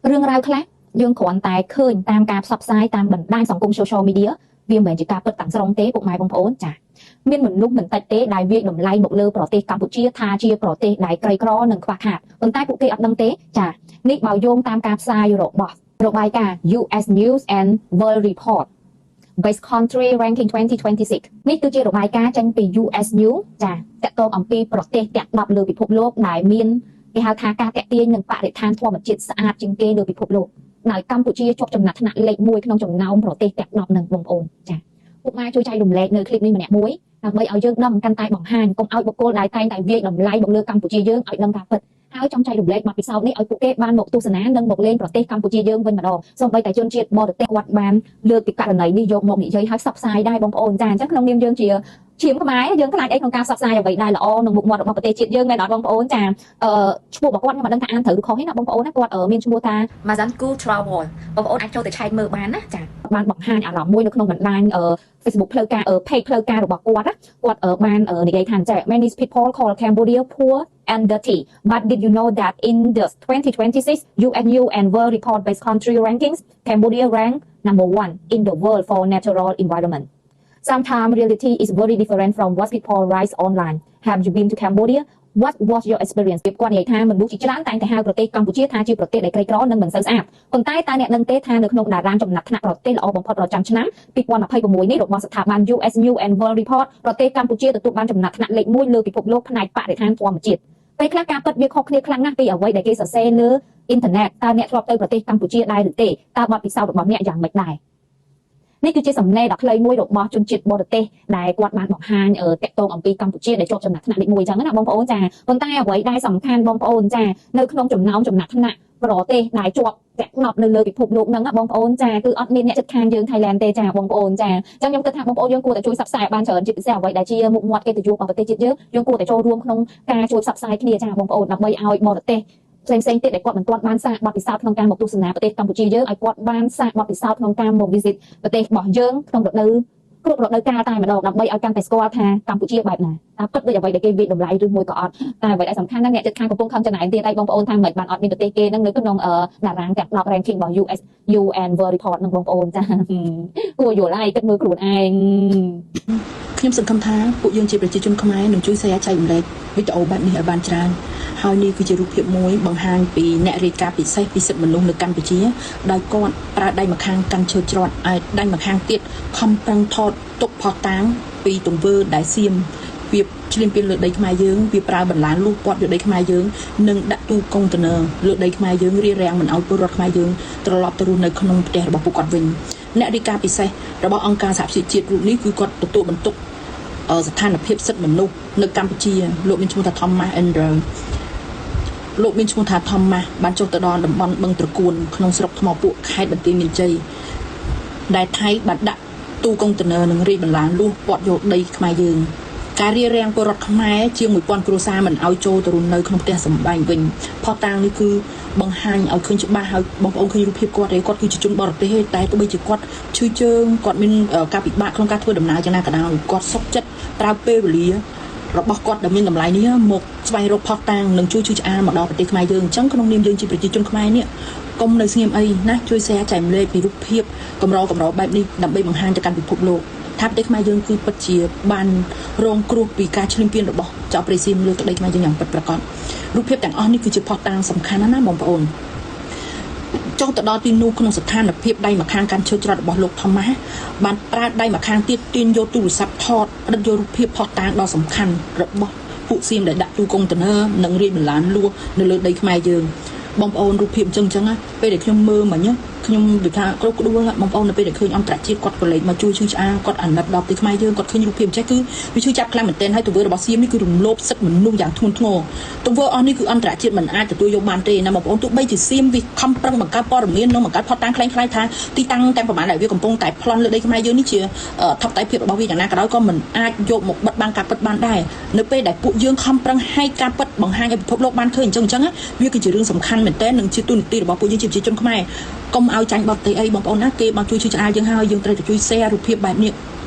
រឿងរ៉ាវខ្លះយើងគ្រាន់តែឃើញតាមការផ្សព្វផ្សាយតាមបណ្ដាញសង្គម social media វាមិនមែនជាការពិតទាំងស្រុងទេពុកម៉ែបងប្អូនចា៎មានមនុស្សមិនតិចទេដែលវាយតម្លៃមកលើប្រទេសកម្ពុជាថាជាប្រទេសដែលក្រីក្រនិងខ្វះខាតប៉ុន្តែពួកគេអត់ដឹងទេចា៎នេះបើយោងតាមការផ្សាយរបស់របាយការណ៍ US News and World Report Best Country Ranking 2026នេះគឺជារបាយការណ៍ចេញពី US News ចា៎តាក់ទងអំពីប្រទេសទាំង10លើពិភពលោកដែលមានគេហៅថាការតាក់ទាញនិងបរិស្ថានធម្មជាតិស្អាតជាងគេលើពិភពលោកដោយកម្ពុជាជាប់ចំណាត់ថ្នាក់លេខ1ក្នុងចំណោមប្រទេសទាំង10នឹងបងប្អូនចា៎ពុកម៉ែជួយចែករំលែកនៅคลิปនេះម្នាក់មួយដើម្បីឲ្យយើងដឹងកាន់តែបង្ហាញកុំឲ្យបុគ្គលដែលតែងតែវាយតម្លៃមកលើកម្ពុជាយើងឲ្យដឹងការពិតហើយចង់ចែករំលែកបទពិសោធន៍នេះឲ្យពួកគេបានមកទស្សនានិងមកលេងប្រទេសកម្ពុជាយើងវិញម្ដងសូម្បីតែជនជាតិបរទេសគាត់បានលើកពីករណីនេះយកមកនិយាយឲ្យផ្សព្វផ្សាយដែរបងប្អូនចាអញ្ចឹងក្នុងនាមយើងជាឈាមខ្មែរយើងខ្លាចអីក្នុងការផ្សព្វផ្សាយអ្វីដែលល្អក្នុងមុខមាត់របស់ប្រទេសជាតិយើងមែនអត់បងប្អូនចាអឺឈ្មោះរបស់គាត់ខ្ញុំមិនដឹងថាអានត្រូវឬខុសទេណាបងប្អូនណាគាត់មានឈ្មោះថា Mazanku Travel បងប្អូនអាចចូលទៅឆែកមើលបានណាចា៎ បានបង្ហាញអារម្មណ៍មួយនៅក្នុងបណ្ដាញ Facebook ផ្លូវការ page ផ្លូវការរបស់គាត់ណាគាត់បាននិយាយថាចេះ "Many people call Cambodia poor and dirty, but did you know that in the 2026 US News and World Report Best Country Rankings, Cambodia ranked number 1 in the world for natural environment? Sometimes reality is very different from what people write online. Have you been to Cambodia? What was your experience?" គាត់និយាយថាមនុស្សជាច្រើនតែងតែហៅប្រទេសកម្ពុជាថាជាប្រទេសដែលក្រីក្រនិងមិនសូវស្អាតប៉ុន្តែតើអ្នកដឹងទេថានៅក្នុងតារាងចំណាត់ថ្នាក់ប្រទេសល្អបំផុតប្រចាំឆ្នាំ2026នេះរបស់ស្ថាប័ន US News and World Report ប្រទេសកម្ពុជាទទួលបានចំណាត់ថ្នាក់លេខ1លើពិភពលោកផ្នែកបរិស្ថានធម្មជាតិពេលខ្លះការពិតវាខុសគ្នាខ្លាំងណាស់ពីអ្វីដែលគេសរសេរលើអ៊ីនធឺណិតតើអ្នកធ្លាប់ទៅប្រទេសកម្ពុជាដែរឬទេតើបទពិសោធន៍របស់អ្នកយ៉ាងម៉េចដែរនេះគឺជាសំណេរដ៏ខ្លីមួយរបស់ជនជាតិបរទេសដែលគាត់បានបង្ហាញតាក់ទងអំពីកម្ពុជាដែលជាប់ចំណាត់ថ្នាក់លេខ1អញ្ចឹងណាបងប្អូនចាប៉ុន្តែអ្វីដែលសំខាន់បងប្អូនចានៅក្នុងចំណោមចំណាត់ថ្នាក់ប្រទេសដែលជាប់ទាំង10នៅលើពិភពលោកហ្នឹងណាបងប្អូនចាគឺអត់មានអ្នកចិត្តខាងយើង Thailand ទេចាបងប្អូនចាអញ្ចឹងខ្ញុំគិតថាបងប្អូនយើងគួរតែជួយផ្សព្វផ្សាយឲ្យបានច្រើនជាពិសេសអ្វីដែលជាមុខមាត់កិត្តិយសរបស់ប្រទេសជាតិយើងយើងគួរតែចូលរួមក្នុងការជួយផ្សព្វផ្សាយគ្នាចាបងប្អូនដើម្បីឲ្យបរទេសផ្សេងផ្សេងទៀតដែលគាត់មិនទាន់បានសាកបទពិសោធន៍ក្នុងការមកទស្សនាប្រទេសកម្ពុជាយើងឲ្យគាត់បានសាកបទពិសោធន៍ក្នុងការមក visit ប្រទេសរបស់យើងក្នុងរដូវគ្រប់រដូវកាលតែម្ដងដើម្បីឲ្យកាន់តែស្គាល់ថាកម្ពុជាបែបណាតើពិតដូចអ្វីដែលគេវាយតម្លៃឬមួយក៏អត់តែអ្វីដែលសំខាន់ណាស់អ្នកចិត្តខាងកំពុងខំចំណែនទៀតហើយបងប្អូនថាមិនបានអត់មានប្រទេសគេនឹងនៅក្នុងតារាងទាំង10 ranking របស់ US News World Report នឹងបងប្អូនចាគួរយល់ហើយគិតមើលខ្លួនឯង ខ្ញុំសង្ឃឹមថាពួកយើងជាប្រជាជនខ្មែរនឹងជួយ share ចែករំលែកវីដេអូបែបនេះឲ្យបានច្រើនហើយនេះគឺជារូបភាពមួយបង្ហាញពីអ្នករាយការណ៍ពិសេសពីសិទ្ធិមនុស្សនៅកម្ពុជាដោយគាត់ប្រើដៃម្ខាងកាន់ឈើច្រត់ឯដៃម្ខាងទៀតខំប្រឹងថតទុកភស្តុតាងពីទង្វើដែលសៀមវាឈ្លានពានលើដីខ្មែរយើងវាប្រើបន្លាលួសព័ទ្ធលើដីខ្មែរយើងនិងដាក់ទូកុងតឺន័រលើដីខ្មែរយើងរារាំងមិនឲ្យពលរដ្ឋខ្មែរយើងត្រឡប់ទៅរស់នៅក្នុងផ្ទះរបស់ពួកគាត់វិញអ្នករាយការណ៍ពិសេសរបស់អង្គការសហប្រជាជាតិរូបនេះគឺគាត់ទទួលបន្ទុក ស្ថានភាពសិទ្ធិមនុស្សនៅកម្ពុជាលោកមានឈ្មោះថា Thomas Andrew លោកមានឈ្មោះថា Thomas បានចុះទៅដល់តំបន់បឹងត្រកួនក្នុងស្រុកថ្មពួកខេត្តបន្ទាយមានជ័យដែលថៃបានដាក់ទូកុងតឺន័រនិងរាជបន្លាលួសព័ទ្ធយកដីខ្មែរយើងការរារាំងពលរដ្ឋខ្មែរជាង1000គ្រួសារមិនឲ្យចូលទៅរស់នៅក្នុងផ្ទះសម្បែងវិញភស្តុតាងនេះគឺបង្ហាញឲ្យឃើញច្បាស់ហើយបងប្អូនឃើញរូបភាពគាត់ទេគាត់គឺជាជនបរទេសទេតែទោះបីជាគាត់ឈឺជើងគាត់មានការពិបាកក្នុងការធ្វើដំណើរយ៉ាងណាក៏ដោយគាត់សុខចិត្តប្រើពេលវេលារបស់គាត់ដែលមានតម្លៃនេះមកស្វែងរកភស្តុតាងនិងជួយឈឺឆ្អាលមកដល់ប្រទេសខ្មែរយើងអញ្ចឹងក្នុងនាមយើងជាប្រជាជនខ្មែរនេះកុំនៅស្ងៀមអីណាជួយ share ចែករំលែកពីរូបភាពកម្រកម្របែបនេះដើម្បីបង្ហាញទៅកាន់ពិភពលោកថាប្រទេសខ្មែរយើងគឺពិតជាបានរងគ្រោះពីការឈ្លានពានរបស់ចៅប្រេស៊ីមលើទឹកដីខ្មែរយើងយ៉ាងពិតប្រាកដរូបភាពទាំងអស់នេះគឺជាភស្តុតាងសំខាន់ណាស់ណាបងប្អូនចុះទៅដល់ទីនោះក្នុងស្ថានភាពដៃម្ខាងកាន់ឈើច្រត់របស់លោកថូម៉ាស់បានប្រើដៃម្ខាងទៀតទាញយកទូរស័ព្ទថតផ្ដិតយករូបភាពភស្តុតាងដ៏សំខាន់របស់ពួកសៀមដែលដាក់ទូកុងតឺន័រនិងរាជបន្លានលួសនៅលើដីខ្មែរយើងបងប្អូនរូបភាពអញ្ចឹងអញ្ចឹងពេលដែលខ្ញុំមើលមិញខ្ញុំដូចថាគ្រប់ក្ដួលបងប្អូននៅពេលដែលឃើញអន្តរជាតិគាត់ក៏លេចមកជួយឈឺឆ្អាលគាត់អាណិតដល់ប្រទេសខ្មែរយើងគាត់ឃើញរូបភាពអញ្ចេះគឺវាឈឺចាប់ខ្លាំងមែនទែនហើយទង្វើរបស់សៀមនេះគឺរំលោភសិទ្ធិមនុស្សយ៉ាងធ្ងន់ធ្ងរទង្វើអស់នេះគឺអន្តរជាតិមិនអាចទទួលយកបានទេណាបងប្អូនទោះបីជាសៀមវាខំប្រឹងបង្កើតព័ត៌មាននិងបង្កើតភស្តុតាងក្លែងក្លាយថាទីតាំងទាំងប្រមាណដែលវាកំពុងតែប្លន់លើដីខ្មែរយើងនេះជាថបតៃភាពរបស់វាយ៉ាងណាក៏ដោយក៏មិនអាចយកមកបិទបាំងការពិតបានដែរនៅពេលដែលពួកយើងខំប្រឹងហែកការពិតបង្ហាញឲ្យពិភពលោកបានឃើញអញ្ចឹងអញ្ចឹងវាគឺជារឿងសំខាន់មែនទែននិងជាទូនាទីរបស់ពួកយើងជាប្រជាជនខ្មែរកុំឲ្យចាញ់បរទេសអីបងប្អូនណាគេមកជួយឈឺឆ្អាលយើងហើយយើងត្រូវតែជួយ share រូបភាពបែបនេះ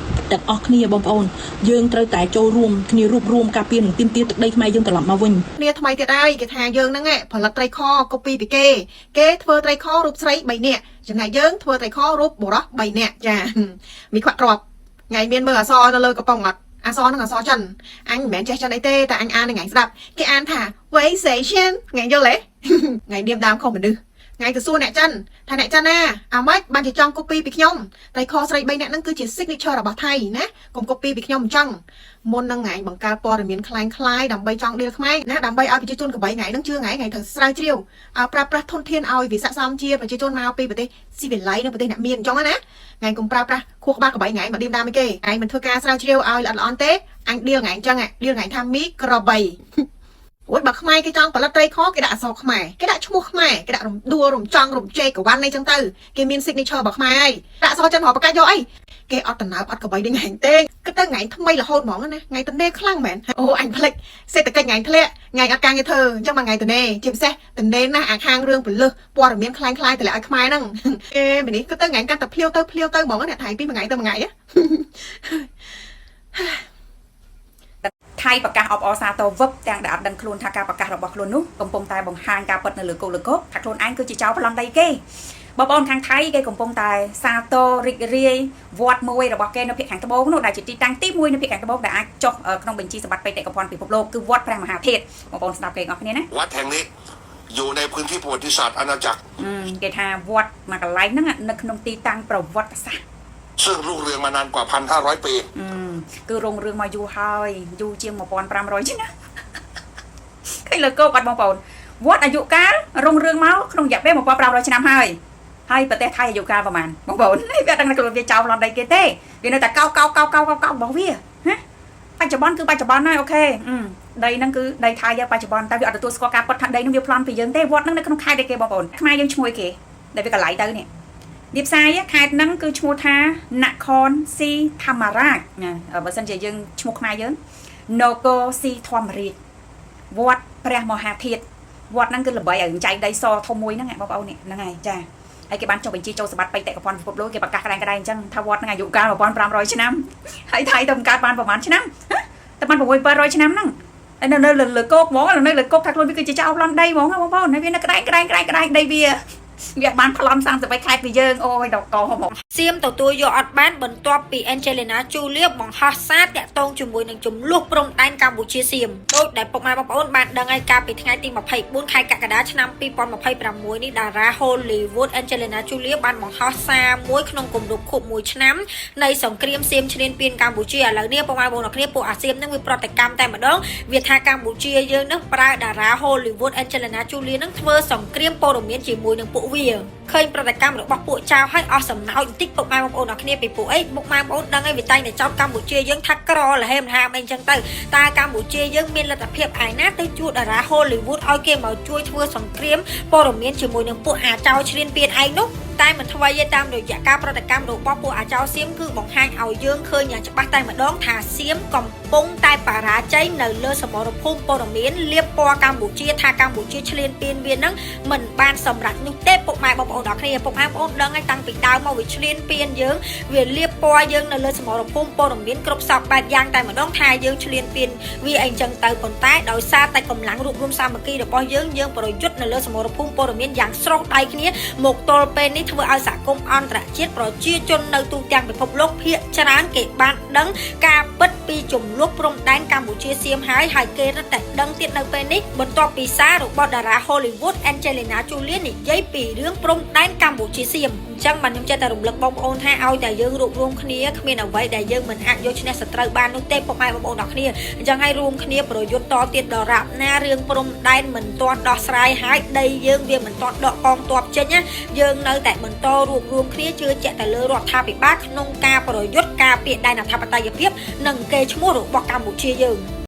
ទាំងអស់គ្នាបងប្អូនយើងត្រូវតែចូលរួមគ្នារួបរួមការពារនិងទាមទារទឹកដីខ្មែរយើងត្រឡប់មកវិញ គ្នាថ្មីទៀតហើយគេថាយើងហ្នឹងឯងផលិតត្រីខកូពីពីគេគេធ្វើត្រីខរូបស្រី3នាក់ចំណែកយើងធ្វើត្រីខរូបបុរស3នាក់ចា មានខ្វាក់ក្របថ្ងៃមានមើលអសរនៅលើកំប៉ុងអត់អសរហ្នឹងអសរចិនអញមិនមែនចេះចិនអីទេតែអញអាននឹងថ្ងៃស្ដាប់គេអានថា វៃសេရှင်ថ្ងៃយល់ទេ ថ្ងៃនាមដើមខុសមនុស្សថ្ងៃទៅសួរអ្នកចិនថាអ្នកចិនណាអាម៉េចបានជាចង់កូពីពីខ្ញុំត្រីខស្រី3នាក់ហ្នឹងគឺជា signature របស់ថៃណាកុំកូពីពីខ្ញុំអញ្ចឹង មុននឹងថ្ងៃបង្កើតព័ត៌មានคล้ายคล้ายដើម្បីចង់ដៀលខ្មែរណាដើម្បីឲ្យប្រជាជនកបីថ្ងៃហ្នឹងជឿថ្ងៃថ្ងៃត្រូវស្រាវជ្រាវឲ្យប្រើប្រាស់ធនធានឲ្យវាស័ក្តិសមជាប្រជាជនមកពីប្រទេសស៊ីវិល័យនិងប្រទេសអ្នកមានអញ្ចឹងណាថ្ងៃកុំប្រើប្រាស់ខួរក្បាលកបីថ្ងៃមកដៀមតាមគេថ្ងៃមិនធ្វើការស្រាវជ្រាវឲ្យល្អិតល្អន់ទេអញដៀលថ្ងៃអញ្ចឹងដៀលថ្ងៃថាមីក្របីអូយបើខ្មែរគេចង់ផលិតត្រីខគេដាក់អក្សរខ្មែរគេដាក់ឈ្មោះខ្មែរគេដាក់រំដួលរំចង់រំជែកកវ៉ាន់អីចឹងទៅគេមាន signature របស់ខ្មែរហើយដាក់អក្សរចិនរាប់ប្រកាសយកអីគេអត់តំណើបអត់កបីដូចថ្ងៃទេគិតទៅថ្ងៃថ្មីរហូតហ្មងណាថ្ងៃតនេខ្លាំងមែនអូអញភ្លេចសេដ្ឋកិច្ចថ្ងៃធ្លាក់ថ្ងៃអត់ការងារធ្វើអញ្ចឹងមួយថ្ងៃតនេជាពិសេសតនេណាស់អាខាងរឿងពលឹះព័ត៌មានคล้ายៗតម្លាក់ឲ្យខ្មែរហ្នឹងគេម្នេះគិតទៅថ្ងៃកាន់តែភ្លាវទៅភ្លាវទៅហ្មងណាថៃពីមួយថ្ងៃទៅមួយថ្ងៃ ថៃប្រកាសអបអរសាទរវឹបទាំងដែលអត់ដឹងខ្លួនថាការប្រកាសរបស់ខ្លួននោះកំពុងតែបង្ហាញការពិតនៅលើគោកលើគោកថាខ្លួនឯងគឺជាចៅប្លន់ដីគេបងប្អូនខាងថៃគេកំពុងតែសាទររីករាយវត្តមួយរបស់គេនៅភាគខាងត្បូងនោះដែលជាទីតាំងទី1នៅភាគខាងត្បូងដែលអាចចុះក្នុងបញ្ជីសម្បត្តិបេតិកភណ្ឌពិភពលោកគឺវត្តព្រះមហាធាតុបងប្អូនស្ដាប់គេទាំងអស់គ្នាណា วัดแห่งนี้อยู่ในพื้นที่ประวัติศาสตร์อาณาจักร គេថាវត្តមួយកន្លែងហ្នឹងនៅក្នុងទីតាំងប្រវត្តិសាស្ត្រ ซึ่งรุ่งเรืองมานานกว่า 1,500 ปี គឺរុងរឿងមកយូរហើយយូរជាង1500ឆ្នាំឃើញលើគោកអត់បងប្អូនវត្តអាយុកាលរុងរឿងមកក្នុងរយៈពេល1500ឆ្នាំហើយហើយប្រទេសថៃអាយុកាលប្រហែលបងប្អូនវាអត់ដឹងថាខ្លួនវាចោលប្លន់ដីគេទេវានៅតែកោកោកោកោកោកោរបស់វាណាបច្ចុប្បន្នគឺបច្ចុប្បន្នហើយ OK ដីហ្នឹងគឺដីថៃបច្ចុប្បន្នតែវាអត់ទទួលស្គាល់ការពិតថាដីហ្នឹងវាប្លន់ពីយើងទេវត្តហ្នឹងនៅក្នុងខេត្តឯគេបងប្អូនខ្មែរយើងឈ្មោះគេដែលវាកន្លៃទៅនេះ រៀបផ្សាយខេត្តហ្នឹងគឺឈ្មោះថានគរស៊ីធម្មរាជណាបើសិនជាយើងឈ្មោះខ្មែរយើងនគរស៊ីធម្មរាជវត្តព្រះមហាធាតុវត្តហ្នឹងគឺល្បីឲ្យចែកដីសធំមួយហ្នឹងបងប្អូននេះហ្នឹងហើយចាហើយគេបានចុះបញ្ជីចូលសម្បត្តិបេតិកភណ្ឌពិភពលោកគេប្រកាសក្តែងក្តែងអញ្ចឹងថាវត្តហ្នឹងអាយុកាល1500ឆ្នាំហើយថៃទៅបង្កើតបានប្រហែលឆ្នាំតែបាន6 700ឆ្នាំហ្នឹងហើយនៅនៅលើគោកហ្មងនៅលើគោកថាខ្លួនវាគឺជាចៅប្លន់ដីហ្មងបងប្អូនហើយវានៅក្តែងក្តែងក្តែងក្តែងដីវាវាបានប្លន់33ខែពីយើងអូយដល់កហ្មង សៀមទទួលយកអត់បានបន្ទាប់ពី Angelina Jolie បង្ហោះសារតាក់ទងជាមួយនឹងចំនួនព្រំដែនកម្ពុជាសៀមដោយដែលពុកម៉ែបងប្អូនបានដឹងហើយកាលពីថ្ងៃទី24ខែកក្កដាឆ្នាំ2026នេះតារា Hollywood Angelina Jolie បានបង្ហោះសារមួយក្នុងគម្រប់ខួប1ឆ្នាំនៃសង្គ្រាមសៀមឈ្លានពានកម្ពុជាឥឡូវនេះពុកម៉ែបងប្អូនគ្នាពួកអាសៀមនឹងវាប្រតិកម្មតែម្ដងវាថាកម្ពុជាយើងនឹងប្រើតារា Hollywood Angelina Jolie នឹងធ្វើសង្គ្រាមព័ត៌មានជាមួយនឹងពួកវាឃើញប្រតិកម្មរបស់ពួកចៅឲ្យអស់សំណោចបន្តិចពុកម៉ែបងប្អូនអរគ្នាពីពួកអីពុកម៉ែបងប្អូនដឹងហើយវាតែងតែចោទកម្ពុជាយើងថាក្រលហេមហាមអីចឹងទៅតើកម្ពុជាយើងមានលទ្ធភាពឯណាទៅជួតារា Hollywood ឲ្យគេមកជួយធ្វើសង្គ្រាមព័ត៌មានជាមួយនឹងពួកអាចោឈ្លានពានឯងនោះតែមិនថ្មីទេតាមរយៈការប្រតិកម្មរបស់ពួកអាចោសៀមគឺបង្ហាញឲ្យយើងឃើញយ៉ាងច្បាស់តែម្ដងថាសៀមកំពុងតែបរាជ័យនៅលើសមរភូមិព័ត៌មានលៀបពណ៌កម្ពុជាថាកម្ពុជាឈ្លានពានវានឹងមិនបានសម្រេចនោះទេពុកម៉ែបងប្អូនដល់គ្នាពុកម៉ែបងប្អូនដឹងហើយតាំងពីដើមមកវាឈ្លានពានយើងវាលៀបពណ៌យើងនៅលើសមរភូមិព័ត៌មានគ្រប់សពបែបយ៉ាងតែម្ដងថាយើងឈ្លានពានវាអីចឹងទៅប៉ុន្តែដោយសារតែកម្លាំងរួបរวมសាមគ្គីរបស់យើងយើងប្រយុទ្ធនៅលើសមរភូមិព័ត៌មានយ៉ាងស្រស់ដៃគ្នាមកទល់ពេលនេះធ្វើឲ្យសហគមន៍អន្តរជាតិប្រជាជននៅទូទាំងពិភពលោកភាគច្រើនគេបានដឹងការពិតពីចំនួនព្រំដែនកម្ពុជាសៀមហើយហើយគេរឹតតែដឹងទៀតនៅពេលនេះបន្ទាប់ពីសាររបស់តារា Hollywood Angelina Jolie និយាយពីរឿងព្រំដែនកម្ពុជាសៀមអញ្ចឹងបាទខ្ញុំចេះតែរំលឹកបងប្អូនថាឲ្យតែយើងរួបរวมគ្នាគ្មានអ្វីដែលយើងមិនអាចយកឈ្នះសត្រូវបាននោះទេពុកម៉ែបងប្អូនដល់គ្នាអញ្ចឹងឲ្យរួមគ្នាប្រយុទ្ធតទៀតដល់រាបណារឿងព្រំដែនមិនទាន់ដោះស្រាយហើយដីយើងវាមិនទាន់ដកកងទ័ពចេញណាយើងនៅតែបន្តរួបរวมគ្នាជឿជាក់ទៅលើរដ្ឋាភិបាលក្នុងការប្រយុទ្ធការពារដែនអធិបតេយ្យភាពនិងកេរ្តិ៍ឈ្មោះរបស់កម្ពុជាយើង។